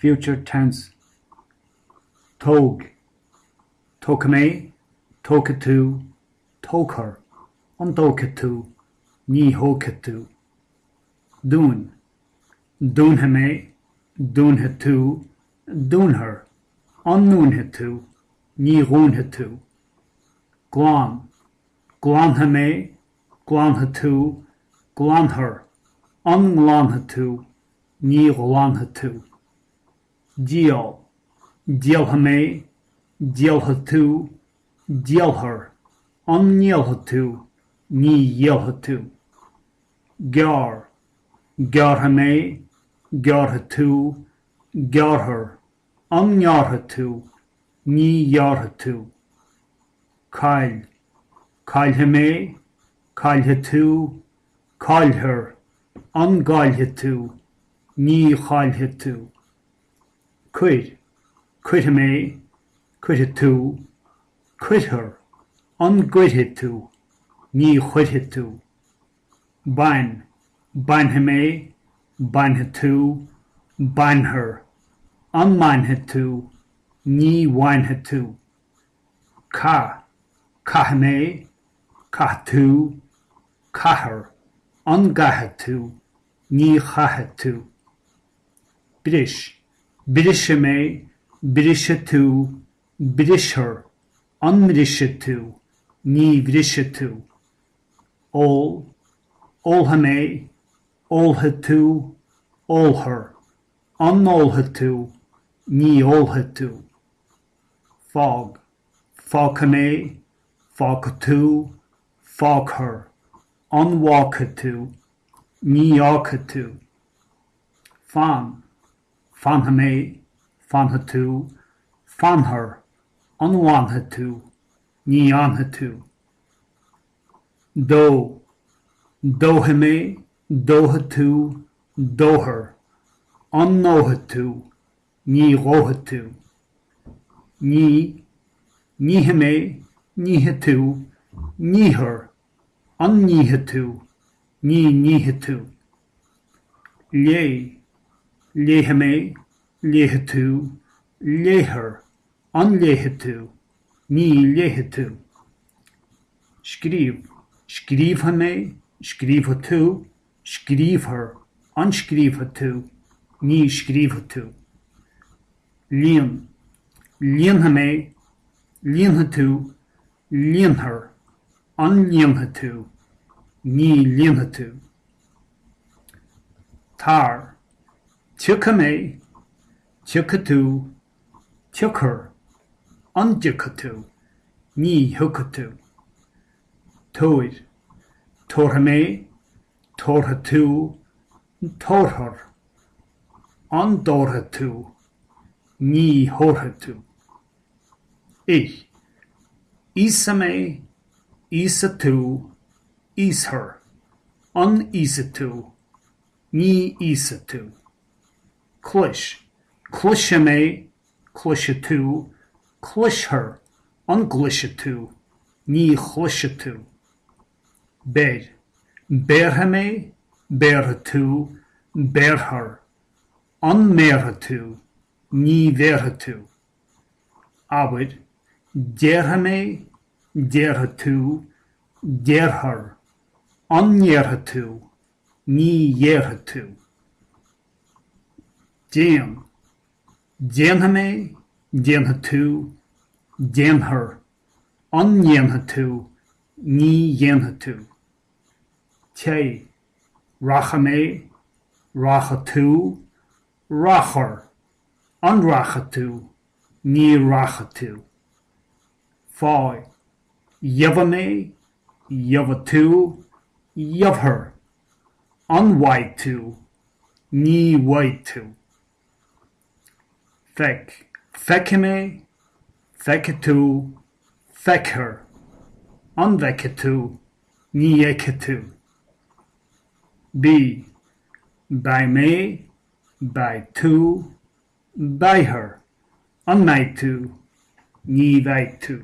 Future tense Tóg Tógfaidh mé, Tógfaidh tú, Tógfar An dtógfaidh tú? Ní thógfaidh tú. Dún Dúnfaidh mé, Dúnfaidh tú, Dúnfar An ndúnfaidh tú? Ní dhúnfaidh tú. Glan Glanfaidh mé, Glanfaidh tú, Glanfar An nglanfaidh tú? Ní ghlanfaidh tú. Díol Díolfaidh mé, Díolfaidh tú, Díolfar An ndíolfaidh tú? Ní dhíolfaidh tú. Gearr Gearrfaidh mé, Gearrfaidh tú, Gearrfar An ngearrfaidh tú? Ní ghearrfaidh tú. Caill Caillfidh mé, Caillfidh tú, Caillfear An gcaillfidh tú? Ní chaillfidh tú. Cuir Cuirfidh mé, Cuirfidh tú, Cuirfear An gcuirfidh tú? Ní chuirfidh tú. Bain Bainfidh mé, Bainfidh tú, Bainfear An mbainfidh tú? Ní bhainfidh tú. Caith Caithfidh mé, Caithfidh tú, Caithfear An gcaithfidh tú? Ní chaithfidh tú. Bris Brisfidh mé, Brisfidh tú, Brisfear An mbrisfidh tú? Ní bhrisfidh tú. Ól Ólfaidh mé, Ólfaidh tú, Ólfar An ólfaidh tú? Ní ólfaidh tú. Fág Fágfaidh mé, Fágfaidh tú, Fágfar An bhfágfaidh tú? Ní fhágfaidh tú. Fan Fanfaidh mé, Fanfaidh tú, Fanfar An bhfanfaidh tú? Ní fhanfaidh tú. Dó Dófaidh mé, Dófaidh tú, Dófar An ndófaidh tú? Ní dhófaidh tú. Ní Nífidh mé, Nífidh tú, Nífear An nífidh tú? Ní nífidh tú. Léigh Léifidh mé, Léifidh tú, Léifear An léifidh tú? Ní léifidh tú. Scríobh Scríobfaidh mé, Scríobfaidh tú, Scríobfar An scríobfaidh tú? Ní scríobfaidh tú. Líon Líonfaidh mé, Líonfaidh tú, Líonfar An líonfaidh tú? Ní líonfaidh tú. Tar Tiocfaidh mé, Tiocfaidh tú, Tiocfar An dtiocfaidh tú? Ní thiocfaidh tú. Tabhair Tabharfaidh mé, Tabharfaidh tú, Tabharfar An dtabharfaidh tú? Ní thabharfaidh tú. Ith Íosfaidh mé, Íosfaidh tú, Íosfar An íosfaidh tú? Ní íosfaidh tú. Clois Cloisfidh mé, Cloisfidh tú, Cloisfear An gcloisfidh tú? Ní chloisfidh tú. Beir Béarfaidh mé, Béarfaidh tú, Béarfar An mbéarfaidh tú? Ní bhéarfaidh tú. Abair Déarfaidh mé, Déarfaidh tú, Déarfar An ndéarfaidh tú? Ní dhéarfaidh tú. Déan Déanfaidh mé, Déanfaidh tú, Déanfar An ndéanfaidh tú? Ní dhéanfaidh tú. Téigh Rachaidh mé, Rachaidh tú, Rachfar An rachaidh tú? Ní rachaidh tú. Faigh Gheobhaidh mé, Gheobhaidh tú, Gheobhair An bhfaighidh tú? Ní bhfaighidh tú. Feic Feicfidh mé, Feicfidh tú, Feicfear An bhfeicfidh tú? Ní fheicfidh tú. Bí Beidh mé, Beidh tú, Beifear An mbeidh tú? Ní bheidh tú.